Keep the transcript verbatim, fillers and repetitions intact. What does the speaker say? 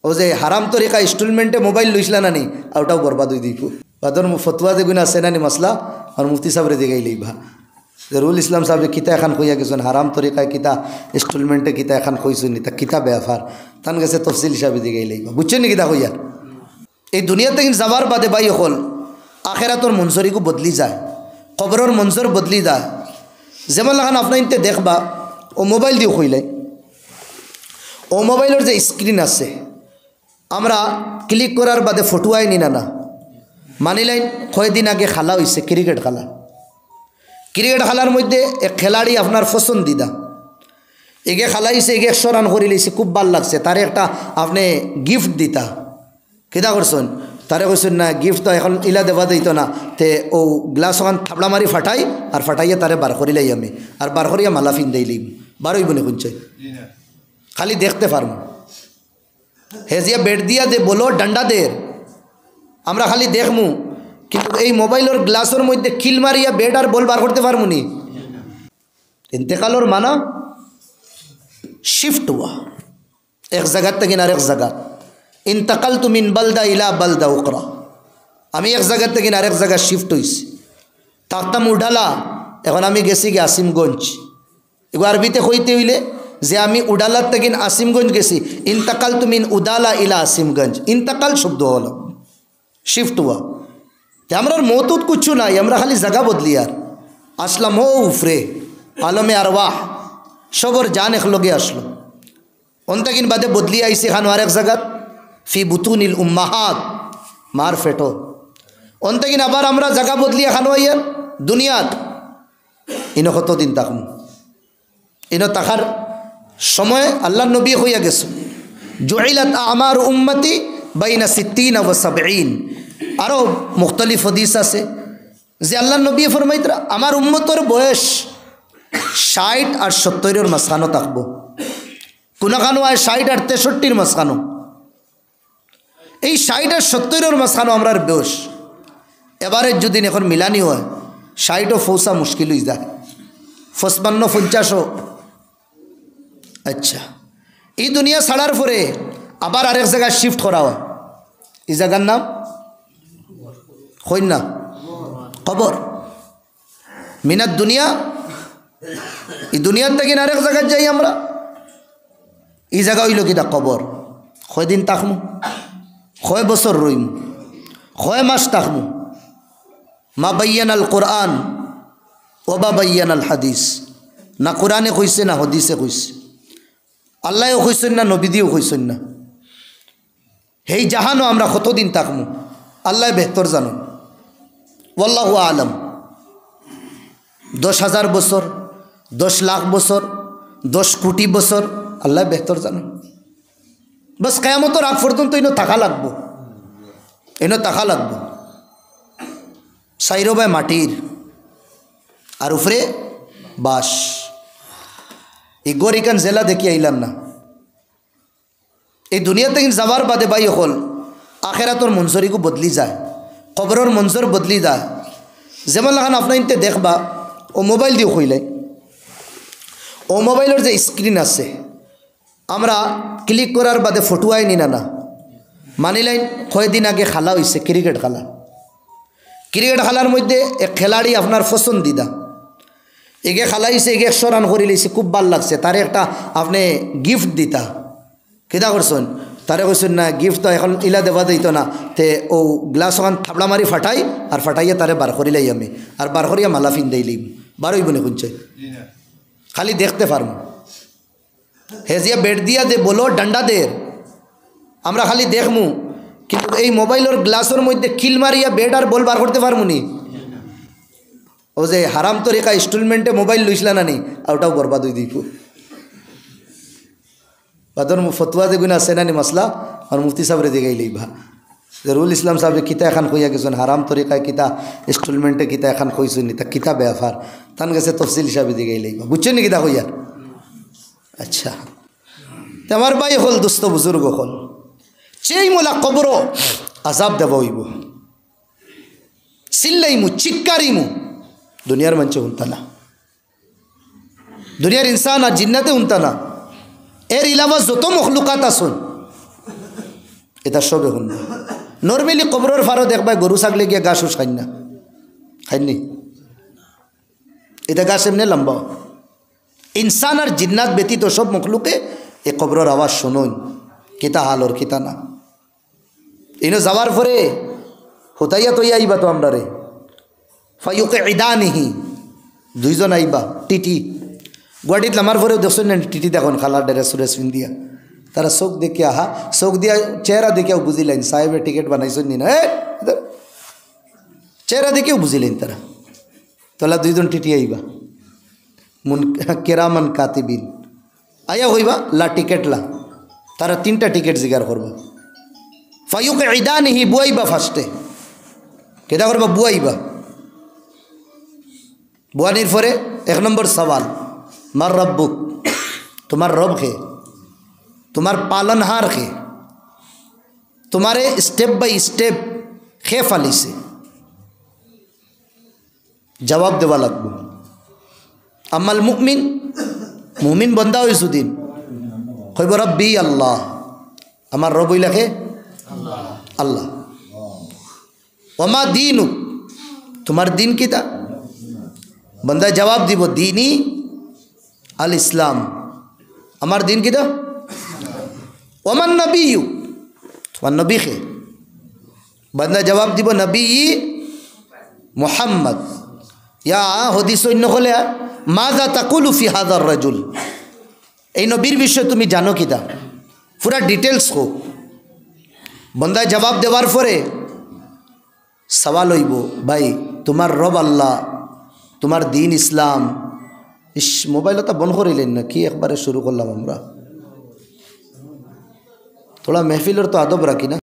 ও যে হারাম তরিকা ইনস্টলমেন্টে মোবাইল লইছলা না নি, ওটাও বরবাদ অই দিবো। বাদর মু-, ফতুয়া যেগুন আছে না নি মাসলা, আর মুফতি সাবরে জিগাইলাইবা। যে রুহুল ইসলাম সাবে কিতা এখান কইয়া গেছইন, হারাম তরিকায় কিতা ইনস্টলমেন্টে কিতা এখান কইছইন নি, তা কিতা ব্যাপার? তান গেছে তফসিল হিসাবে জিগাইলাইবা। বুঝছইন নি কিতা কইয়ার? এই দুনিয়া থাকি যাওয়ার বাদে ভাই অকল, আখেরাতর মঞ্জর ইগু বদলি যায়, কবরর মঞ্জর বদলি যায়। যেমন লাখান আপনাইন্তে দেখবা, ও মোবাইল দিও কইলাই, ও মোবাইলর যে স্ক্রিন আছে, আমরা ক্লিক করার বাদে ফটো আয় নি না, না? মানিলাইন, কয়দিন আগে খেলা অইছে, ক্রিকেট খেলা। ক্রিকেট খেলার মধ্যে এক খেলাড়ি আপনার পছন্দিদা, এগে খেলাইছে, এগে একশো রান করিলাইছে, খুব ভালা লাগছে, তারে একটা আপনে গিফট দিতা। কিতা করছইন? তারে কইছইন না, গিফট তো এখন ইলা দেওয়া যাইতো না, তে ও গ্লাস ওখান থাবড়া মারি ফাটাই, আর ফাটাইয়া তারে বার করিলাই আমি, আর বার করিয়া মালা ফিন্দাইলিমু। বার অইবো নি কুনছে? খালি দেখতে পারমু। হে জিয়া ব্যাট দিয়া যে বলো ডান্ডা দের, আমরা খালি দেখমু, কিন্তু এই মোবাইলর গ্লাসর মধ্যে কিল মারিয়া ব্যাট আর বল বার করতে পারমু নি? ইন্তেকালর মানা শিফট হওয়া, এক জাগাত থাকি আরেক জাগাত। ইন্তাকালতু মিন বালদা ইলা বালদা উখরা, আমি এক জাগাত থাকি আরেক জাগা শিফট অইছি। থাকতাম উডালা, এখন আমি গেছি গি আসিমগঞ্জ। এগু আরবিতে কইতে অইলে যে আমি উডালাত থাকি আসিমগঞ্জ গেছি, ইন্তাকালতু মিন উদালা ইলা আসিমগঞ্জ। ইন্তাকাল শব্দ অইলো শিফট হওয়া। তে আমরার মউত উত কুচ্ছু নাই, আমরা খালি জাগা বদলিয়ার। আসলাম ও উফরে, আলমে আরওয়াহ, সবর জান একলগে আসলো। অন থাকি বাদে বদলি আইছি খানো আরেক জাগাত, ফি বুতুনিল উম্মাহাত, মার পেটো। অন থাকি আবার আমরা জাগা বদলিয়া খানো আইয়ার দুনিয়াত। ইনো কতদিন থাকমু? ইনো থাকার সময় আল্লার নবী কইয়া গেছইন, জুইলাত আমারু উম্মতি বাইনা সিত্তিনা ওয়া সাবঈন। আরো মুখতালিফ হাদিস আছে যে আল্লার নবী ফরমাইতরা, আমার উম্মতর বয়স ষাইট আর সত্তইরর মাঝখানো থাকবো, কুনু খানো আয় ষাইট আর তেষট্টির মাঝখানো। এই ষাইট আর সত্তইরর মাঝখানো আমরার বয়স। এবারে যদি এখন মিলানি হয়, ষাইটও পৌঁছা মুশকিল অই যায়, পঁচপান্ন, পঞ্চাশও। আচ্ছা, এই দুনিয়া ছাড়ার পরে আবার আরেক জাগাত শিফট করা হয়। এই জাগার নাম কইন না, কবর। মিনাদ দুনিয়া, এই দুনিয়ার থাকি আরেক জাগাত যাই আমরা। এই জাগা অইলো কিতা? কবর। কয়দিন থাকমু? কয় বছর রইমু? কয় মাস থাকমু? মা বাইয়ানাল কোরআন ওয়া মা বাইয়ানাল হাদিস। না কোরআনে কইছে, না হাদিসে কইছে। আল্লায়ও কইছইন না, নবীদিও কইছইন না। হেই জাহানো আমরা কতদিন থাকমু, আল্লায় বেহতর জানইন। ওয়াল্লাহু আলম। দশ হাজার বছর, দশ লাখ বছর, দশ কোটি বছর, আল্লায় বেহতর জানইন। বাস, কিয়ামতর আগ পর্যন্ত ইনো থাকা লাগবো, ইনো থাকা লাগবো। চাইরোবায় মাটির, আর উফরে বাঁশ। ই ঘর ইখান যেলা দেখি আইলাম না। এই দুনিয়া থাকি যাওয়ার বাদে ভাই অকল, আখেরাতর মঞ্জর ইগু বদলি যায়, কবরর মঞ্জর বদলি যায়। যেমন লাখান আপনাইন্তে দেখবা, ও মোবাইল দিও কইলাই, ও মোবাইলর যে স্ক্রিন আছে, আমরা ক্লিক করার বাদে ফটো আয় নি না, না? মানিলাইন, কয়দিন আগে খেলা অইছে, ক্রিকেট খেলা। ক্রিকেট খেলার মধ্যে এক খেলাড়ি আপনার পছন্দিদা, এগে খেলাইছে, এগে একশো রান করিলাইছে, খুব ভালা লাগছে, তারে একটা আপনে গিফট দিতা। কিতা করছইন? তারে কইছইন না, গিফট তো এখন ইলা দেওয়া যাইতো না, তে ও গ্লাস ওখান থাবড়া মারি ফাটাই, আর ফাটাইয়া তারে বার করিলাই আমি, আর বার করিয়া মালা ফিন্দাইলিমু। বার অইবো নি কুনছে? খালি দেখতে পারমু। হে জিয়া ব্যাট দিয়া যে বলো ডান্ডা দের, আমরা খালি দেখমু, কিন্তু এই মোবাইলর গ্লাসর মধ্যে কিল মারিয়া ব্যাট আর বল বার করতে পারমু নি? ও যে হারাম তরিকা ইনস্টলমেন্টে মোবাইল লইছলা না নি, ওটাও বরবাদ অই দিবো। বাদর মু-, ফতুয়া যেগুন আছে না নি মাসলা, আর মুফতি সাবরে জিগাইলাইবা। যে রুহুল ইসলাম সাবে কিতা এখান কইয়া গেছইন, হারাম তরিকায় কিতা, ইনস্টলমেন্টে কিতা এখান কইছইন নি, তা কিতা ব্যাপার? তান গেছে তফসিল হিসাবে জিগাইলাইবা। বুঝছইন নি কিতা কইয়া? আচ্ছা, তে আমার ভাই অকল, দোস্ত বুজুর্গ অকল, সেই মোলা কবরো আজাব দেওয়া অইবো, চিল্লাইমু, চিৎকারিমু, দুনিয়ার মানষে হুনতা না, দুনিয়ার ইনসান আর জিন্নাতে হুনতা না। এর ইলাওয়া যত মখলুকাত আছইন, ইতা সবে হুনবা। Normally কবরর ফারো দেখবায় গরু ছাগলে গিয়া ঘাস উস খাইন না, খাইন নি? ইতা ঘাস এমনে লম্বা। ইনসান আর জিন্নাত ব্যতীত সব মখলুকে ই কবরর আওয়াজ হুনইন, কিতা হালর কিতা না। ইনো যাওয়ার পরে হুতাইয়া তইয়া আইবা তো আমরারে। ফায়ুকইদানিহি, দুইজন আইবা, টিটি। গুয়াহাটিত লামার পরেও দেখছইন না টিটি দেখইন, কালা ড্রেস উরেস পিন্দিয়া। তারা চউখ দেখিয়া, আহা, চউখ দিয়া, চেহারা দেখিয়াউ বুঝিলাইন সাহেবে টিকেট বানাইছইন নি না। এ, ইধার। চেহারা দেখিয়াউ বুঝিলাইন তারা। তলা দুইজন টিটি আইবা, মুন-, কিরামান কাতিবিন। আইয়া কইবা, "লা টিকেট লা।" তারা তিনটা টিকেট জিগার করবা। ফায়ুকইদানিহি, বুয়াইবা ফার্স্টে। কিতা করবা? বুয়াইবা। বুয়ানির পরে এক নম্বর সওয়াল, "মান রাব্বুক?" তুমার রব কে? তুমার পালনহার কে? তুমারে step by step কে ফালিছে? জবাব দেওয়া লাগবো। আম্মাল মুমিন, মুমিন বন্দা অইছো দিন, কইবো, "রব্বি আল্লাহ।" আমার রব অইলা কে? আল্লাহ। ওমা দীনুক, তুমার দিন কিতা? বন্দায় জবাব দিবো, "দীনি আল ইসলাম।" আমার দিন কিতা? ওমান নবিয়্যুক, তুমার নবী কে? বন্দায় জবাব দিবো, "নবী মুহাম্মদ।" ইয়া হাদিস অইন্য কলে, "মাযা তাকুলু ফি হাযার রাজুল?" এই নবীর বিষয়ে তুমি জানো কিতা? পুরা details কও। বন্দায় জবাব দেওয়ার পরে সওয়াল অইবো, "ভাই, তুমার রব আল্লাহ, তুমার দিন ইসলাম।" ইস, মোবাইল অতা বন্ধ করিলাইন না কি? একবারে শুরু করলাম আমরা। থুড়া মেহফিলর তো আদব রাখি না।